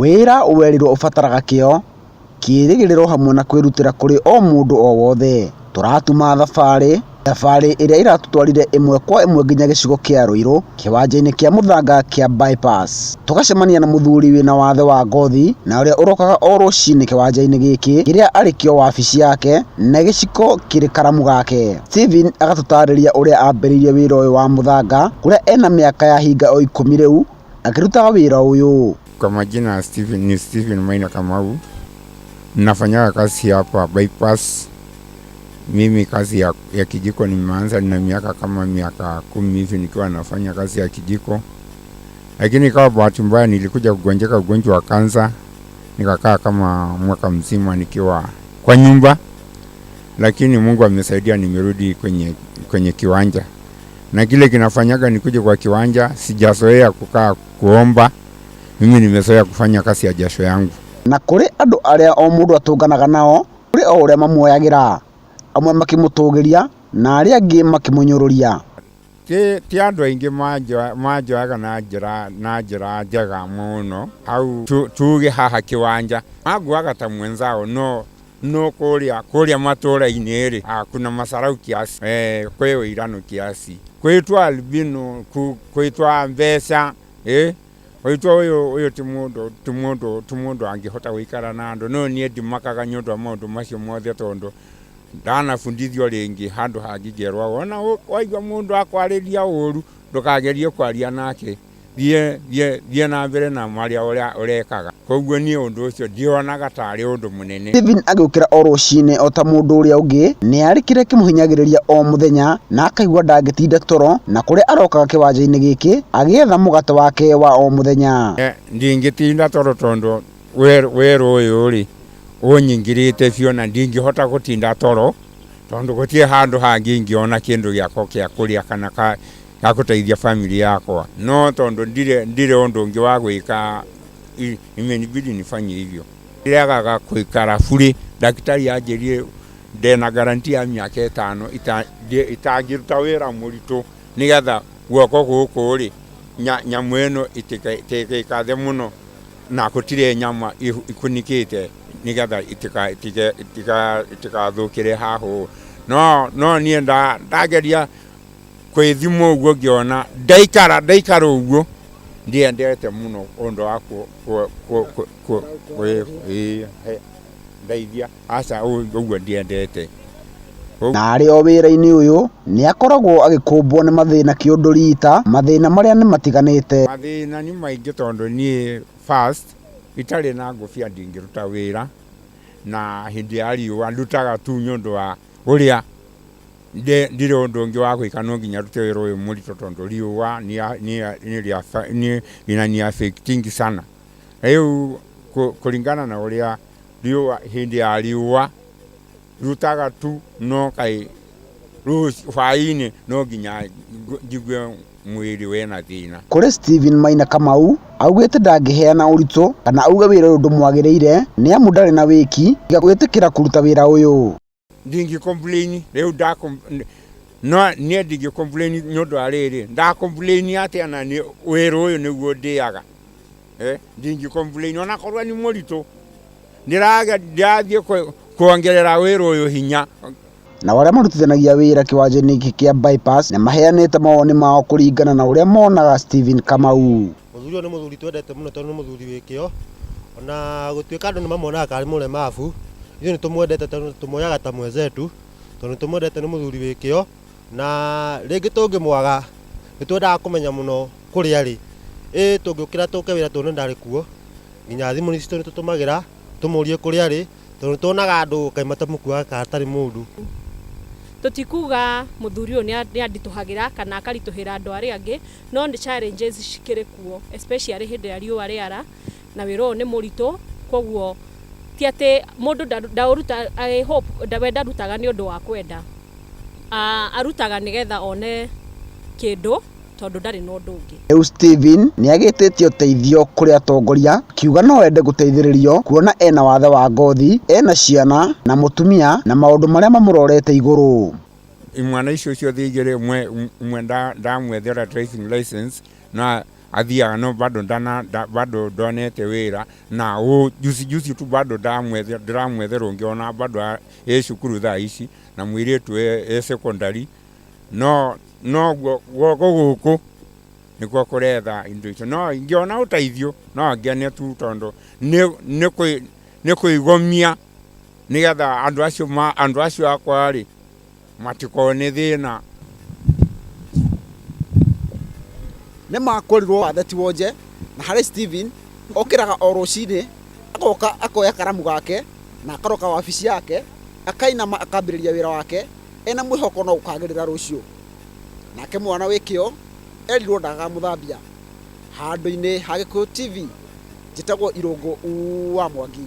Wĩra werirwo ũbataraga kĩo, kĩĩrĩgĩrĩro hamwe na kwĩrutĩra kũrĩ o mũndũ o wothe. Tũratuma thabarĩ, thabarĩ ĩrĩa ĩratũtwarire ĩmwe kwa ĩmwe nginya gĩcigo kĩa Ruiru, kĩwanja-inĩ kĩa mũthanga kĩa Bypass. Tũgacemania na mũthuri wĩna wathe wa ngothi na ũrĩa ũrokaga o rũcinĩ kĩwanja-inĩ gĩkĩ kĩrĩa arĩ kĩo wabici yake na gĩciko kĩrĩ karamu gake. Steven agatũtarĩria ũrĩa ambĩrĩirie wĩra ũyũ wa mũthanga kũrĩa ena mĩaka ya hinga o 10 rĩu akĩrutaga wĩra ũyũ. Kwa majina Steven, ni Steven Maina Kamau. Nafanyaga kazi hapa Bypass. Mimi kazi ya kijiko nimeanza na miaka kama miaka 10 hivi nikiwa nafanya kazi ya kijiko, lakini kama bahati mbaya nilikuja kugonjeka ugonjwa wa kansa, nikakaa kama mwaka mzima nikiwa kwa nyumba, lakini Mungu amesaidia, nimerudi kwenye kiwanja. Na kile kinafanyaga nikuje kwa kiwanja, sijazoea kukaa kuomba. Mimi nimezoea kufanya kazi ya jasho yangu. Na kũrĩ andũ arĩa o mũndũ atũnganaga nao, kũrĩ o ũrĩa mamuoyagĩra, amwe makĩmũtũgĩria na arĩa angĩ makĩmũnyũrũria. Ti andũ aingĩ manjoyaga na njĩra njega mũno hau tuge haha kiwanja manguaga ta mwenzao, no kũrĩa matũra-inĩ rĩ, kuna masarau kiasi, kwĩ ũirano kiasi, kwĩtwa albino, kwĩtwa mbeca, kwĩtwa ũyũ ti mũndũ angĩhota gũikara na andũ. No niĩ ndimakaga nĩ ũndũ wa maũndũ macio mothe tondũ ndanabundithio rĩngĩ handũ hangĩ ngerwo ona waigua mũndũ akwarĩria ũru ndũkagerie kwaria nake, thiĩ na mbere na marĩa ũrekaga. Koguo niĩ ũndũ ũcio ndionaga tarĩ ũndũ mũnene. Steven agĩũkĩra o rũcinĩ o ta mũndũ ũrĩa ũngĩ, nĩ arĩ kĩrĩa kĩmũhinyagĩrĩria o mũthenya na akaigua ndangĩtinda toro, na kũrĩa arokaga kĩwanja-inĩ gĩkĩ agĩetha mũgate wake wa o mũthenya. Ndingĩtinda toro tondũ wĩra ũyũ rĩ ũnyingĩrĩte biũ na ndingĩhota gũtinda toro tondũ gũtirĩ handũ hangĩ ingĩona kĩndũ gĩakwa kĩa kũrĩa kana gĩa gũteithia family yakwa. No tondũ ndirĩ ũndũ ũngĩ wa gwĩka, imenibidi nifanye hivyo. Ndiregaga gũikara bure, ndagĩtarĩ anjĩrire ndena guarantee ya mĩaka 5 itangĩruta wĩra mũritũ nĩgetha guoko gũkũ rĩ nyamũ ĩno ĩtigĩkathe mũno na gũtirĩ nyama ikunĩkĩte nĩgetha itigathũkĩre haha ũũ. No niĩ ndageria kwĩthima ũguo ngĩona ndaikara ũguo ndiendete mũno ũndũ wa ndeithia aca ũguo ndiendete. Na arĩ o wĩra-inĩ ũyũ nĩ akoragwo agĩkũmbwo nĩ mathĩna kĩũndũ rita, mathĩna marĩa nĩ matiganĩte. Mathĩna nĩ maingĩ tondũ niĩ first itarĩ na ngũbia ndingĩruta wĩra, na hĩndĩ ya riũa ndutaga tu nĩ ũndũ wa ũrĩa ndirĩ ũndũ ũngĩ wa gwĩka, no nginya ndute wĩra ũyũ mũritũ tondũ riũa nĩ affecting sana. Rĩu kũringana na ũrĩa riũa hĩndĩ ya riũa rutaga tu, no kaĩ hwaĩ-inĩ no nginya njigue mwĩrĩ wĩna thĩna. Kũrĩ Steven Maina Kamau augĩte ndangĩheana ũritũ kana auge wĩra ũyũ ndũmwagĩrĩire nĩ amu ndarĩ na wĩki tiga gwĩtĩkĩra kũruta wĩra ũyũ. Ndingĩ complain rĩu no niĩ ndingĩ complain nĩ ũndũ wa rĩrĩ, nda complain atĩa na nĩ wĩra ũyũ nĩguo ndĩaga. Ndingĩ complain ona korwo nĩ mũritũ, ndĩrathiĩ kuongerera wĩra ũyũ hinya. Na arĩa marutithanagia wĩra kĩwanja-inĩ gĩkĩ kĩa Bypass nĩ maheanĩte mawoni mao kũringana na ũrĩa monaga Steven Kamau. Mũthuri ũyũ nĩ mũthuri twendete mũno tondũ nĩ mũthuri wĩ kĩo, ona gũtuĩka andũ nĩ mamuonaga karĩ mũlemavu, ithuĩ nĩ tũmwendete tondũ tũmuoyaga ta mwenzetu, tondũ nĩ tũmwendete nĩ mũthuri wĩ kĩo, na rĩngĩ tũngĩmwaga nĩ twendaga kũmenya mũno kũrĩa arĩ. Tũngĩũkĩra tũke wĩra tuone ndarĩ kuo, nginya thimũ citũ nĩ tũtũmagĩra tũmũrie kũrĩa arĩ, tondũ tuonaga andũ kaĩ matamũkuaga ka atarĩ mũndũ. Tũtikuga mũthuri ũyũ nĩ anditũhagĩra kana akaritũhĩra andũ arĩa angĩ, no nĩ challenges cikĩrĩ kuo, especially hĩndĩ ĩrĩa riũa rĩara na wĩra ũyũ nĩ mũritũ, koguo ti atĩ mũndũ ndaũruta, I hope we ndarutaga nĩ ũndũ wa kwenda, arutaga nĩgetha one kĩndũ tondũ ndarĩ na ũndũ ũngĩ. Rĩu Steven nĩ agĩtĩtie ũteithio kũrĩ atongoria akiuga no ende gũteithĩrĩrio kuona ena wathe wa ngothi, ena ciana na mũtumia na maũndũ marĩa mamũrorete igũrũ. Imwana icio ciothe igĩrĩ, ũmwe ndamwethera driving license na Athiaga no bado ndana bado ndonete wĩra na juzi juzi tu bado ndĩramwethera ũngĩ ona bado ĩ cukuru thaa ici na mũirĩtu ĩ secondary no no guoko gũkũ nĩkuo kũretha indo icio no ingĩona ũteithio no ngene tu tondũ nĩ kwĩgomia nĩgetha andũ acio andũ acio akwa rĩ matikone thĩna. Nĩ makorirwo Watheti Wonje na harĩ Steven okĩraga o rũcinĩ agoka akoya karamu gake na akaroka wabici yake akainama akambĩrĩria wĩra wake ena mwĩhoko no gũkagĩrĩra rũciũ. Nake mwana wĩ kĩo erirwo ndagamũthambia. Handũ-inĩ ha Gĩkũyũ TV njĩtagwo Irũngũ wa Mwangi.